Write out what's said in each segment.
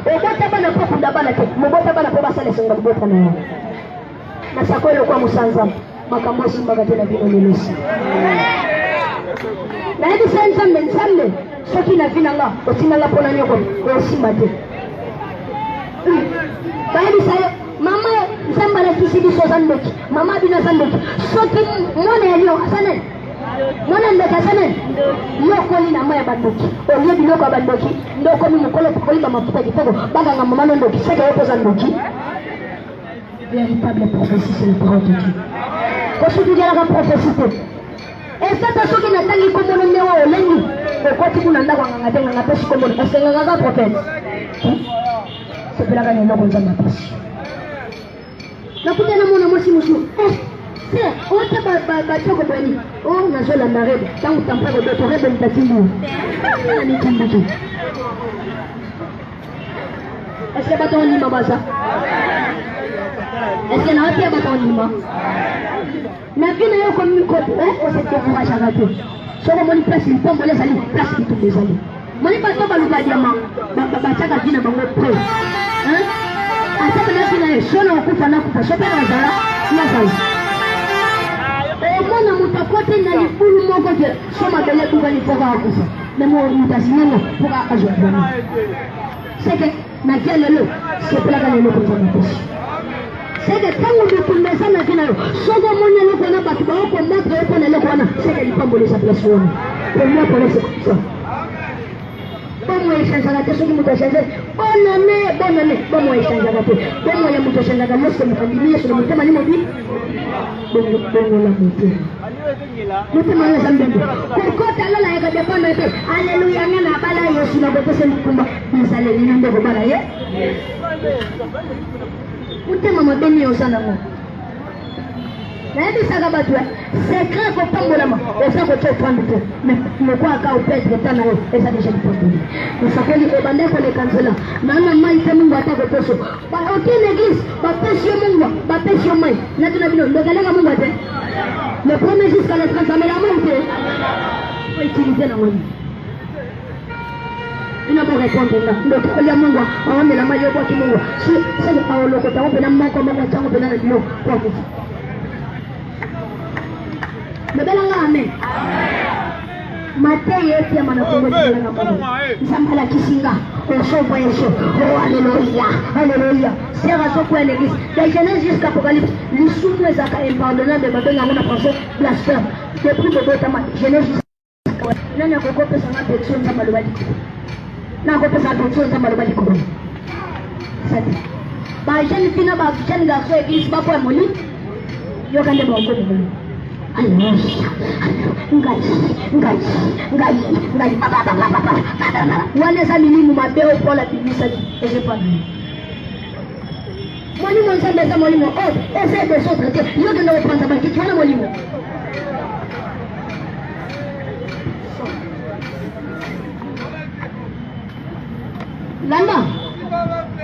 Obota bana mpo okunda bana te, mobota bana mpo basala esengo libota na yo. Nasakoli lokwa mosanza, makambo esimbaka te na bino lelo esi. Nayebisa Nzambe, Nzambe, soki na vi na nga otinda nga mpo na nyoko osimba te. Bayebisa yo mama, Nzambe alakisi biso oza ndoki, mama bino aza ndoki. Soki mwana ya lion aza nani? Mwana ndoki aza nani? Yo okoli na mai ya bandoki, olie biloko ya bandoki, nde okomi mokolo okoli bamafuta kitoko, bakanga mama no ndoki, seke yo mpo oza ndoki. Véritable prophétie, c'est la parole de Dieu. Kosutukelaka prophétie te. Esata soki natangi kombo no nde oyo olengi okoti kuna ndako ya nganga te nganga apesi kombo no eske nganga aza prophète? Sepelaka na eloko Nzambe apesi. Nakutana mwana mwasi mosusu eh, se ota batioko boni o oh, nazolanda rebe ntango tampa kodoto rebe mtatindi na mitindiki. Est-ce que bato ondima baza? Est-ce que na wapi ya bato ondima? Na vie na yo komi ko ose décourageaka te. Soki omoni place lipamboli ezali, place bitumba ezali. Moni bato baluka diama, batiaka vie na bango près. Hein? Ata na vie na ye, so na okufa nakufa, so mpe nazala, nazala. Omona moto akoti na libulu moko te, so mabele ebukani mpo kaka akufa. Mais moto asinyango mpo kaka azwa diama. Seke na vie lelo sepelaka na eloko Nzambe apesi. Seke ntango bitumba eza na vie na yo, soki omoni eloko wana bato baokombattre yo mpo na eloko wana, seke lipamboli eza place wana. Pour moi, pour c'est comme ça. Bomoi echangeaka te soki moto achange. Bonne année, bonne année. Bomoi echangeaka te. Bomoi ya moto echangeaka lorsque moto andimi Yesu na motema ni mobi. Bongola motema. Motema oyo eza mbembe. Kokota lola ya kodependre te. Aleluya, nga na bala Yesu na kopesa likumba. Bizaleli na nde kobala ye. Motema mabe nini oza nango? Nayebisaka bato eh, secret kopambolama eza kotia ofrande te, mais lokola ka opedre ta na yo eza deja lipamboli. Mosakoli obanda koleka nzela nana mai te mungu ata koposo oke na eglise bapesi yo mungwa bapesi yo mai natuna bino ndoki aleka mungwa te le premier jusqu'à le 30 amela mai te outilize nango nini bino bo répondre nga ndoki olia mungwa aomela mai yo obwaki mungwa soki aolokota yango mpena moko moko atyango mpena na biloko po akufa lobela nga amen mateya etiama na kongo etikala na moko nzambe alakisi nga oso voyage oh alleluya alleluya sere azokwea na église de genèse jusqu'à apocalypse lisumu ezalaka impardonnable babenga yango na français blasphème depuis bobotama genèse jusqu'à nani akoki opesa nga petio nzambe aloba likolo na akopesa nga petio nzambe aloba likolo sati ba jeune fille na ba jeune garçon église bakoya moli yoka nde bakomi moli ngai ngai ngai ngai wana eza milimu mabe oyo paul abimisaki eza epa na ye molimo nzambe eza molimo oyo oh, eza desordre te yo kende kopanza bakiti wana molimo landa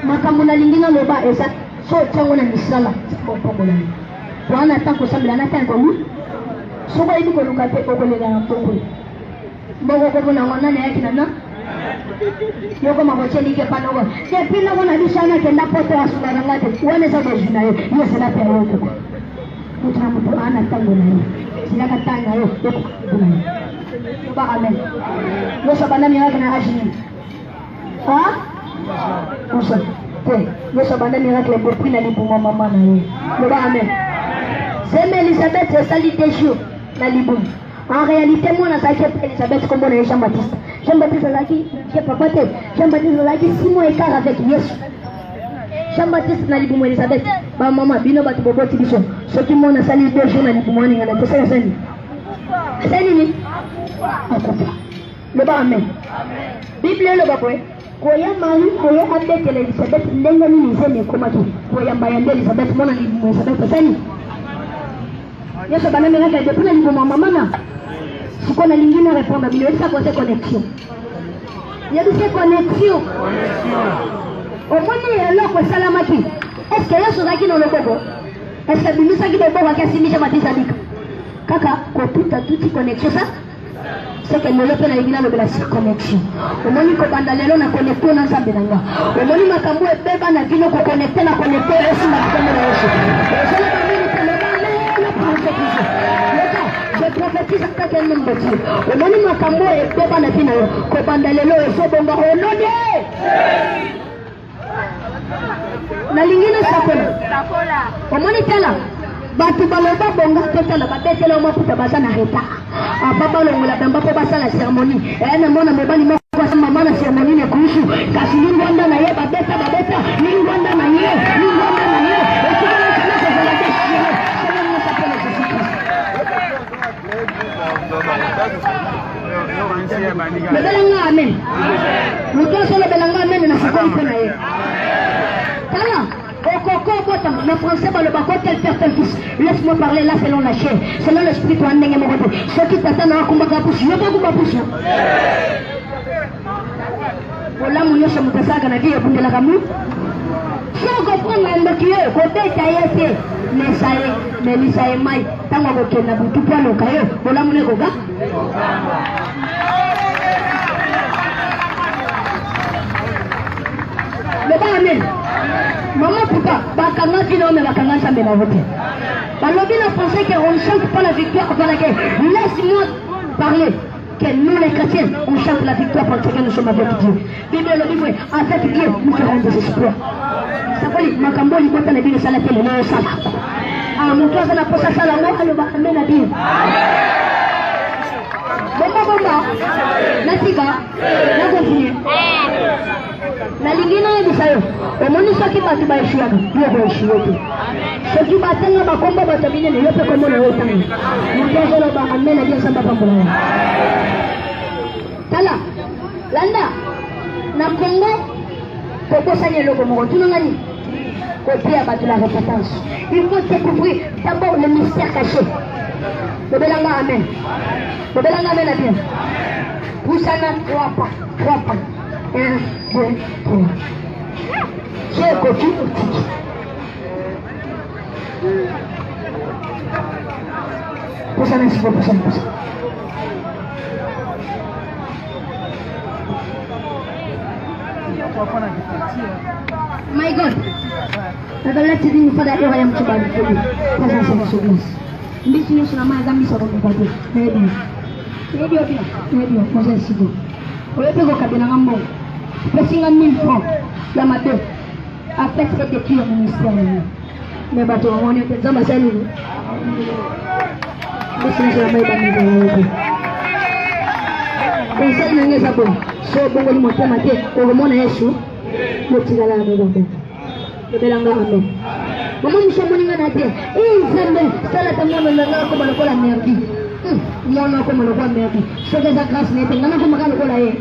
makambo nalingi naloba eza so otyango na misala opambola yo Wana ata kosambela na ntango kolu soki oyebi koluka te okolela na mbongo mbongo okomona yango nani ayaki na na yokoma kotie like epa noko depuis noko na biso wana akenda poto asungaka nga te wana eza bozwi na ye yo zela mpe ayo okoka moto na moto aa na ntango na ye zelaka ntango na yo okoka na ye loba amen nyonso abanda miracle na age nini Ah? Usa. Te. Yesu abanda miracle depuis na libumu mama na ye. Loba amen. Seme Elisabeth esali deux jours na libumu. En réalité mwana azalaki epa Elisabeth kombo na ye Jean Baptiste. Jean Baptiste azalaki ye papa te. Jean Baptiste azalaki six mois écart avec Yesu. Jean Baptiste na libumu Elisabeth. Ba mama bino bato boboti biso. Soki mwana asali deux jours na libumu aningana te sala sani. Asali nini? Akufa. Loba amen. Biblia eloba boye, koya Marie aye abetela Elisabeth ndenge nini zemi ekomaki koyamba yambi Elisabeth mwana libumu Elisabeth asali Yesu abanda miracle depuis na libumu ya mama na sikoyo nalingi na répondre bino yebisa kote connexion yebisa connexion omoni eloko esalamaki est ce que Yesu azalaki na loboko est ce que abimisaki loboko ake asimbisa matisa abika kaka kotuta tuti connexion sa. Seke lelo mpe nalingi nalobela sur connexion. Omoni kobanda lelo na connecte na Nzambe na nga. Omoni makambo ebeba na bino ko connecte na connecte esimba na kombo na Yesu. Ozoloba nini te loba lelo prophétise. Yoka, je prophétise en tant qu'un homme de Dieu. Omoni makambo ebeba na bino kobanda lelo ezobonga au nom de Nalingi nasakola. Omoni tala bato baloba bonga te tala babetela yo maputa baza na retard ava balongola bamba mpo basala cérémonie eya na mwana mobali moko asa mama na cérémonie na ekusu kasi lingwanda na ye babeta babeta lingwanda na ye lingwanda na ye etikala kozala kozala déchiré. Lobela nga amen. Moto azolobela nga amen na sakoli mpo na ye. Tala, okoko obotama na français balobaka tel père tel fils. Laisse-moi parler là selon la chair, selon l'esprit toi ndenge moko te. Soki tata na akumbaka pusu, yo mpe okumba pusu. Bolamu nyonso moto asalaka na vie ebundelaka mu. Soki okoprendre ndoki yo kobeta ye te, mesa ye, melisa ye mai ntango akokenda butu mpo aloka yo, bolamu na ekoga. Loba amen. Mama pupa bakanga bino me bakanga nzambe na yo te. Balobi na français que on ne chante pas la victoire avant la guerre. Laisse-moi parler. Que nous les chrétiens, on chante la victoire parce que nous sommes avec Dieu. Bible elobi boye, avec Dieu, nous ferons des exploits. Sakoli, makambo libota na bino esala te lelo osala. Ah, moto aza na posa asala yango aloba amen na bino. Bomba bomba, natika, na continue. Nalingi nayebisa yo, omoni soki bato ba eshuaka, yo okoeshue te. Soki batanga bakombo bato ya minene, yo mpe kombo na yo otanga. Moto azoloba amen abi Nzambe apambola yo. Tala, landa, na Congo tobosani eloko moko, tuna nga nini? Koteya bato la repentance. Il faut découvrir d'abord le mystère caché. Lobelanga amen. Lobelanga amen na bien. Pusana trois pas, trois pas. 1, 2, 3. So ekoki otiki. Pusana siko, pusana, pusana. My God. Everlasting living Father, I am to bow before you. Presence of so Mbisi nyonso na mai eza mbisi ya komeka te. Nayebi yo. Nayebi yo bien. Nayebi yo. Oza esiko. Oye mpe kokabela nga mbongo. Opesi nga 1000 francs ya mabe. Afet et détruire ministère na yo. Mais bato bamoni te Nzambe asali nini? Mbisi nyonso na mai bameka yo te. Conseil na nga eza boye. So obongoli motema te, okomona Yesu motikala ya moko. Lobela nga amen. Mama mosu amoni nga na te. Eh Nzambe, sala ata mwana na nga akoma lokola merdi. Hmm, mwana akoma lokola merdi. Soki eza grâce na ye te, nga nakomaka lokola ye.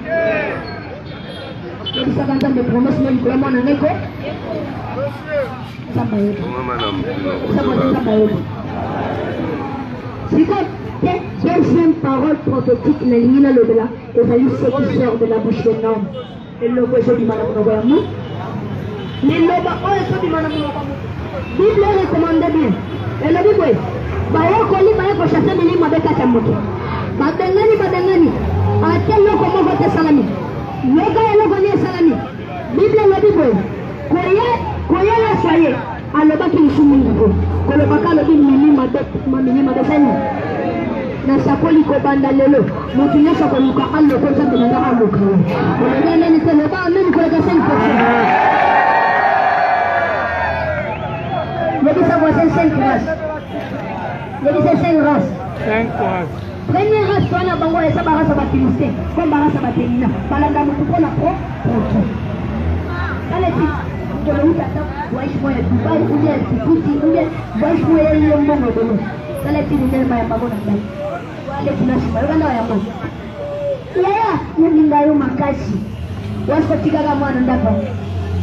Yebisaka Nzambe promesse mo likolo mwana ngai ko. Nzambe ayebi. Nzambe ayebi. Sikoyo te deuxième parole prophétique nalingi nalobela ezali ce qui sort de la bouche d'un homme. Eloko ezobima na monoko ya moto. Liloba oyo ezobima na monoko ya moto. Bible recommande bien. Elobi boye, bayekoli baye kochasser milimo mabe kati ya moto. Babengani babengani, ata eloko moko te esalami. Yoka eloko nini esalami. Bible elobi boye, koye koye Yesu aye alobaki lisusu mingi te. Kolobaka alobi milimo mabe, milimo mabe esali nasakoli kobanda lelo moto nyonso akoluka aloko nzambe na nga aluka ye olobi ameni te loba ameni koleka 5 personnes yebisa voisin 5 race yebisa 5 race 5 race Première race wana bango eza ba race ya ba Philistin comme ba race ya ba Delila balanda motu mpo na pro produit tala eti mokolo uta ata voyage moko ya Dubai ou bien ya Djibouti ou bien voyage moko ya ye mbongo ebele tala eti minene bayamba ngo na ngai aleki na nsima yoka ndako yango yaya nalinga yo makasi wasi kotikaka mwana ndako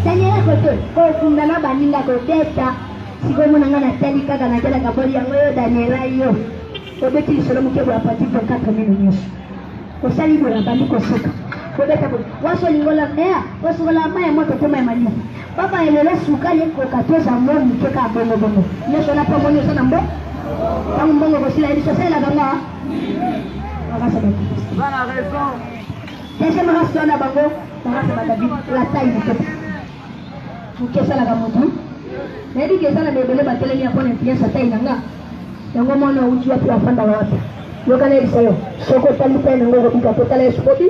daniela kote kokunda na baninga kobeta sikoyo mona ngai natali kaka natalaka boli yango yo daniela yo obeti lisolo moke boye apati 24 mino nyonso osali boye abandi koseka kobeta boye wasi olingola mea osukola mai ya moto te mai ya malili baba elelo sukali ekoka toza mwa moke kaka bongo bongo nyonso wana mpo omoni oza na mbo ntango mbongo ekosila ye biso asalelaka nga. Race ya bakristo. Deuxième race wana bango, ba race ya ba David, la taille moke. Moke esalaka motu. Nayebi ke eza na ebele batelemi ya mpona influence ya taille na nga. Yango mwana auti wapi, afandaka wapi? Yoka nayebisa yo, soki otali taille na ngo okobika, totala Yesu kobi.